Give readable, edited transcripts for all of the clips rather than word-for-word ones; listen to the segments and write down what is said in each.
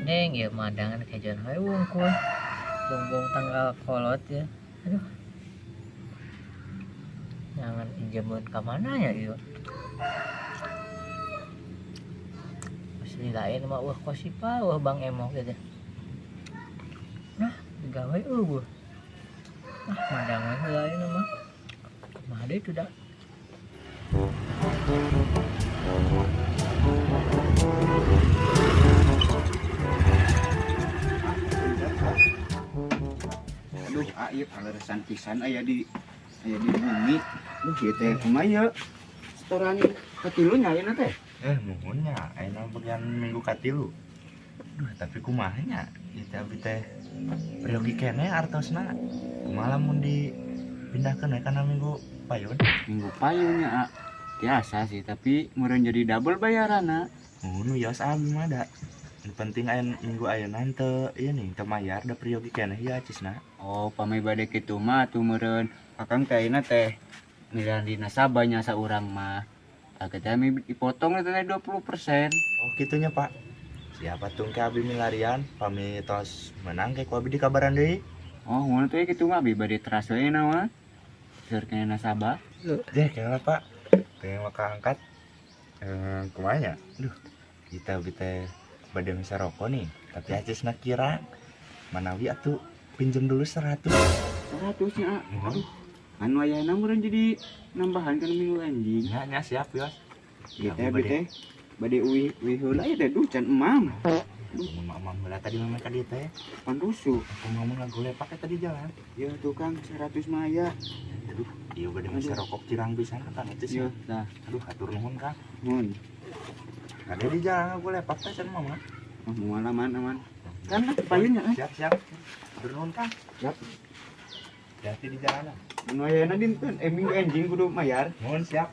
Neng ya madangan kajian wae wungkul. Bongbong tanggal kolot ya. Aduh. Jangan injemun ka mana ya ieu. Asli lain mah wah kosipa wah Bang Emok gitu. Nah, digawe eueuh. Ah, madangan lain mah. Kumaha deui tuh da. Aduh, ieu kaleresan pisan aya di bumi. Duh, ieu teh kumaha ieu? Setoran katilu nya ayeuna teh. Muhun nya, ayeuna bagian minggu katilu. Duh, tapi kumaha nya? Ieu teh abi teh peryogi keneh artosna. Kumaha lamun dipindahkeun we kana minggu payun? Minggu payun nya, A. Biasa sih, tapi meureun jadi double bayaranna. Muhun wios abi mah da. Nu penting aya minggu ayeuna teu ieu nih teu mayar da peryogi keneh ieu acisna. Oh, pami bade kitu mah atuh meureun akang teh ayeuna teh milihan di nasabah nya saurang mah. Tah teh dipotong teh 20%. Oh, kitu nya, Pak. Siapa tuh ke abi milarian pami tos menang ke ku abi dikabaran deui. Oh, ngono teh kitu mah abi bade teras we na mah. Seur kena nasabah. Deh, kayaknya Pak. Pengen maka angkat. Kumaha nya? Duh, kita abi teh bade misa rokok nih, tapi acisna kira manawi atuh pinjem dulu 100. 100 nya, A. Aduh, anu ayana meureun jadi nambahan kana minggu anjing. Nya, nya siap, Yos. Ieu teh abi teh bade uih uih heula ieu teh duh can emam. Aduh, emam heula tadi mah ka dieu teh. Pan rusuh. Aku ngomong lagu lepak tadi jalan. Ieu tukang 100 mah aya. Aduh, ieu bade misa rokok cirang pisan Kang itu sih. Ieu tah. Aduh, hatur nuhun Kang. Nuhun. Ada di jalan aku lepak teh can mama. Oh, moal aman aman. Kan lah payun nya. Siap, siap. Hatur nuhun Kang. Siap. Hati di jalanan. Anu ayana dinten minggu anjing kudu mayar. Nuhun siap.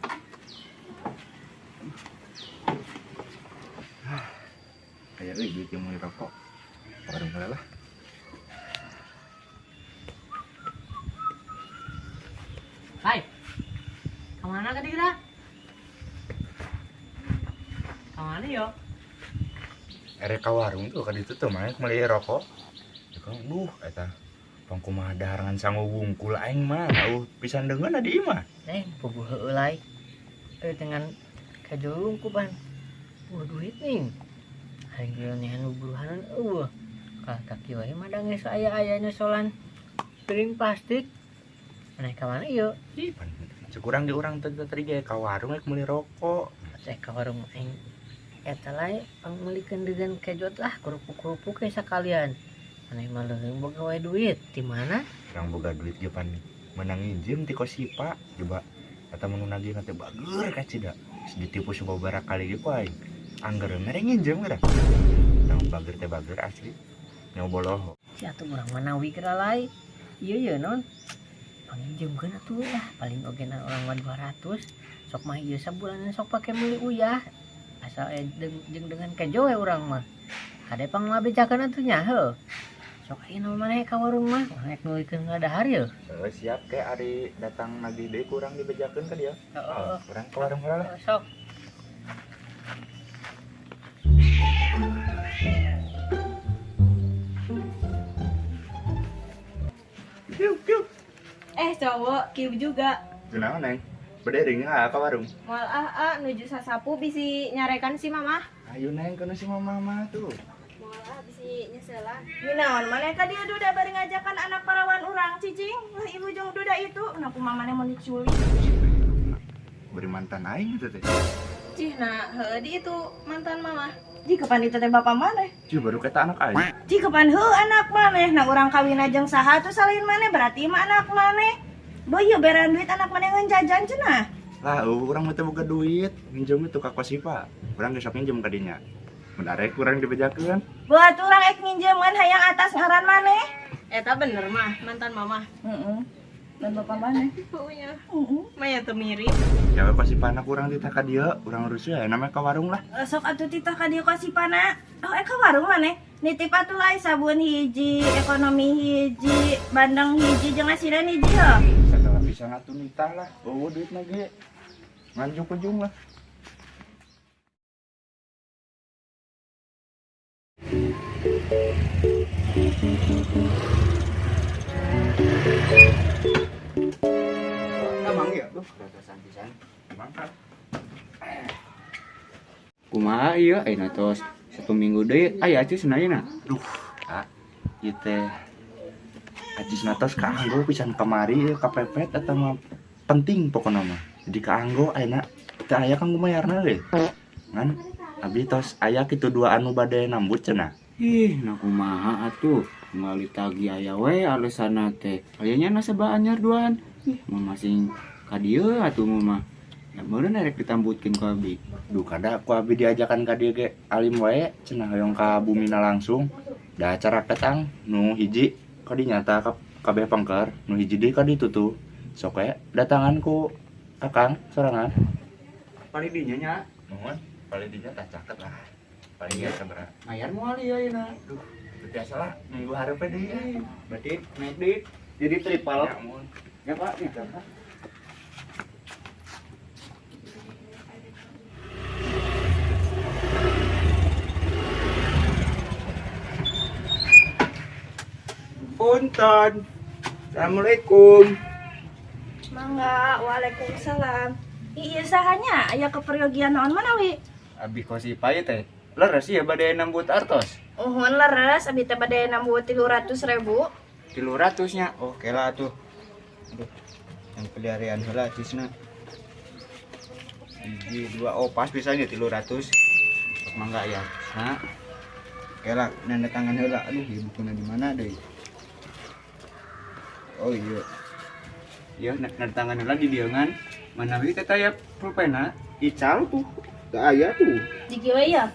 Kayak euy duit yang mau rokok. Warung heula lah. Hai. Kemana ka dira? Kemana yo? Erek ka warung tuh ka ditu tuh mah meuli rokok. Ya kan duh eta pang kumaha daharangan sangu wungkul aing mah eueuh pisan deungeun di imah. Neng puguh heulai. Dengan kajulung ku ban. Wah duit nih. Aing geus nehan buruhanan eueuh. Ka kaki wae mah da geus aya-ayana solan piring plastik. Aneh ka mana ieu? Ih, pan cekurang di urang teh tadi ge ka warung rek meuli rokok. Teh ka warung aing eta lae pangmeulikeun degan kejot lah kerupuk-kerupuk ge sakalian. Aneh mah leuheung boga wae duit di mana? Urang boga duit ge pan menang nginjem ti Kosipa coba eta mun nagih teh bager ka cida. Geus ditipu sababaraha kali ge ku aing. Angger mere nginjem geura. Tang bager teh bager asli. Nyoboloh. Si atuh urang mah nawi geura lae. Ieu ye non. Panginjemkeun atuh lah paling oge na urang mah 200. Sok mah ieu sabulanan sok pake meuli uyah. Asal jeung dengan kejo we urang mah. Kade pang ngabejakeun atuh nya heuh. Sok ayeuna maneh ka warung mah rek nuluykeun ngadahar yeuh. Heuh siap ke ari datang nagih deui kurang dibejakeun ka dieu. Heeh. Urang ka warung heula lah. Sok. Kiu kiu. Cowok, kiu juga. Kunaon, Neng? Bade ringah ka warung. Moal ah, nuju sasapu bisi nyarekan si mama. Ayo Neng, kana si mama mah tuh. Moal ah bisi nyeselan. Gunaon maneh ka dieu duda bari ngajakan anak parawan urang cicing. Wah, ibu jeung duda itu, kenapa mamane mau diculik? Beri mantan aing itu teh. Cih, nah, heuh di itu mantan mama. Ji kapan itu teh bapak maneh? Cih baru kata anak aing. Ji kapan heuh anak maneh? Nah urang kawin jeung saha tuh salin maneh berarti mah anak maneh. Boy, ieu berean duit anak maneh ngeun jajan cenah. Lah, urang mah teu boga duit, minjem itu ka Kosipa. Urang geus sok minjem ka dinya. Mun arek urang dibejakeun. Buat urang ek minjeman hayang atas ngaran maneh. Eta bener mah mantan mama. Heeh. Dan bapak maneh. Punya. Heeh. Maya teu mirip. Ya we Kosipana kurang titah ka dieu, urang rusuh ya namanya ka warung lah. Sok atuh titah ka dieu Kosipana. Oh, ka warung maneh. Nitip atuh lah sabun hiji, ekonomi hiji, bandeng hiji jeung asinan hiji heuh. Sagala pisan atuh nitah lah. Eueuh duitna ge. Nganjuk ujung lah. Emang ya, duh, ratasan pisan. Mangkat. Kumaha ieu ayeuna tos satu minggu deui aya acis cenah. Duh, ah, ieu teh acis tos kaanggo pisan kamari ieu kapepet eta mah penting pokona mah. Jadi kaanggo ayeuna teu aya kanggo mayarna we. Ngan abi tos aya kitu dua anu bade nambut cenah. Ih, nah kumaha atuh. Tinggal ditagih aya we alasanna teh. Kayaknya nasabah anyar duaan. Ih, mun masing ka dieu atuh mah. Ya meureun erek ditambutkeun ku abi. Duh, kada ku abi diajakan ka dieu ge alim wae cenah hoyong ka bumina langsung. Da acara ketang nu hiji kadi nyata ka kabeh pengker, nu hiji deui ka ditu tuh. Sok we datangan ku Akang sorangan. Paling dinya nya. Nuhun, paling dinya tah caket lah. Paling biasa berat. Mayar moal ieu ayeuna. Duh, teu biasa lah minggu hareup deui. Berarti naik deui jadi triple. Ya, mun. Ya Pak, ya. Punten. Assalamualaikum. Mangga, waalaikumsalam. Iya sahanya aya keperyogian naon mana wi? Abi kosipa ieu teh. Leres ya bade nambut artos. Uhun leres, abi teh bade nambut 300.000. 300 nya. Oke lah tuh. Aduh. Yang peliharian heula cisna. Hiji, dua, oh pas pisahnya 300. Mangga ya. Nah. Oke lah, nanda tangan heula. Aduh, ieu bukuna di mana deui? Oh iya. Iya, nanda tangan heula di dieu ngan. Mana we teh aya pulpena? Ical tuh. Teu aya tuh. Di kieu we ya.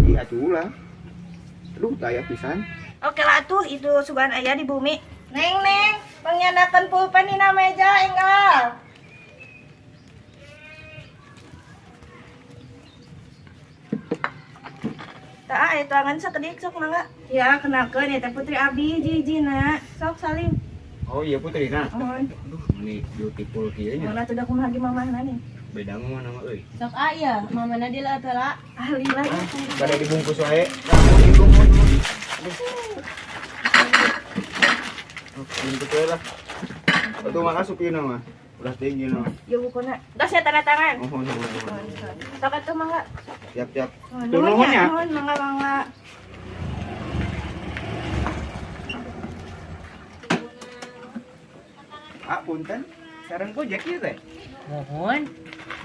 Iya atuh lah. Aduh, teu aya pisan. Oke lah tuh, itu sugan aya di bumi. Neng, neng, pengianakan pulpen dina meja enggal. Tah, aya tuangan sakedik sok mangga. Ya, kenalkeun eta putri abi jijina. Sok salim. Oh iya putri nah. Mohon. Aduh, ini beautiful kieu nya. Mana tuh da kumaha ge mamahna nih. Beda mah nama euy. Sok aya, mamana di lah tela. Ahli lah. Bade dibungkus wae. Namun dibungkus. Aduh. Oh, bungkus wae lah. Atuh mah asup ieu mah. Ulah tinggi mah. Ya bukuna. Tos ya tanda tangan. Mohon, mohon, mohon. Sok atuh mangga. Siap, siap. Nuhun Nuhun ya. Nuhun mangga mangga. Ah, punten. Sareng Gojek ieu teh. Mohon.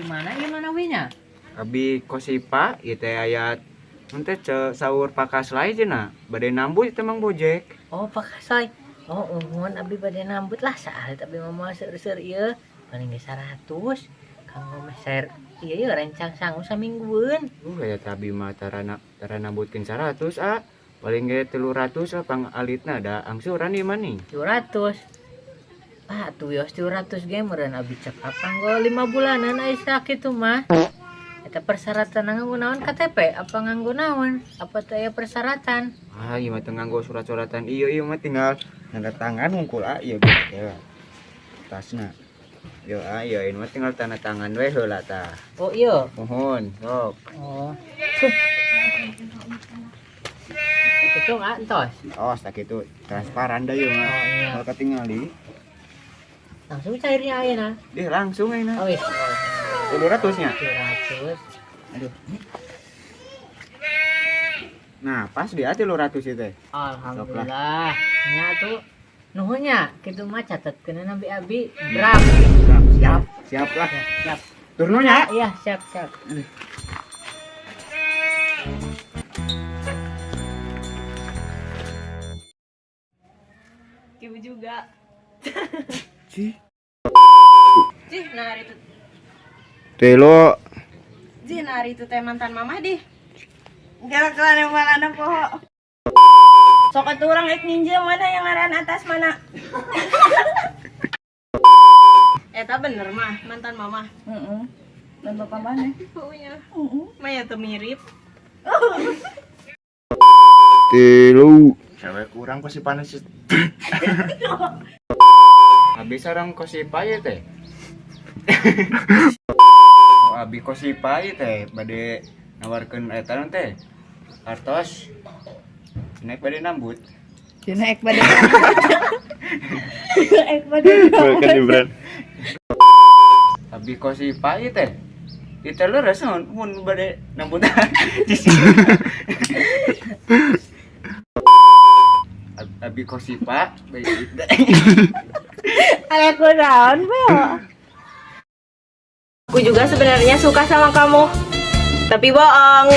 Di mana ieu manawinya? Abi kosipa ieu teh aya mun teh saur pakaslai cenah. Bade nambut teh Mang Gojek. Oh, pakaslai. Oh, mohon abi bade nambut lah saalit abi mah moal seur-seur ieu. Paling ge 100. Kanggo meh share ieu ieu rencang sangu saminggueun. Aya teh abi mah tara nambutkeun 100 ah. Paling ge 300 lah pangalitna da angsuran ieu mah nih. 300. Ah, tuh yos 300 ge meureun abi cek apa kanggo 5 bulanan ai sakitu mah. Eta persyaratan nganggo naon KTP apa nganggo naon? Apa teh aya persyaratan? Ah, ieu mah teu nganggo surat-suratan ieu ieu mah tinggal tanda tangan hungkul ah ieu ge. Ya. Tasna. Yo ah ieu ieu mah tinggal tanda tangan we heula tah. Oh iya. Mohon, sok. Oh. Itu nggak entos. Oh, sakitu transparan da ieu mah. Oh iya. Kalau ketingali. Langsung cairnya ayeuna. Dih langsung ayeuna. Oh iya. 300 nya. 300. Aduh. Nah, pas dia 300 ieu teh. Alhamdulillah. Nya tuh nuhun nya kitu mah catetkeun abi abi. Drap. Siap, siap lah. Siap. Turun nya. Iya, siap, siap. Kieu juga. Cih. Jih, nah hari itu. Telo. Jih, nah hari itu teh mantan mamah dih. Enggak kelan yang malana poho. Sok atuh urang rek ninjem mana yang ngaran atas mana? Eta bener mah mantan mamah. Heeh. Dan bapak mana? Punya. Heeh. Mah ya teu mirip. Telu. Cewek kurang pasti panas. Abi sareng kosipa ieu teh. Oh, abi kosipa ieu teh bade nawarkeun eta teh. Artos. Cenah bade nambut. Cenah ek bade. Cenah ek bade. Bukan Ibran. Abi kosipa ieu teh. Ieu teh leres mun bade nambut. Abi kosipa Aya kunaon, Bel? Aku juga sebenarnya suka sama kamu. Tapi bohong.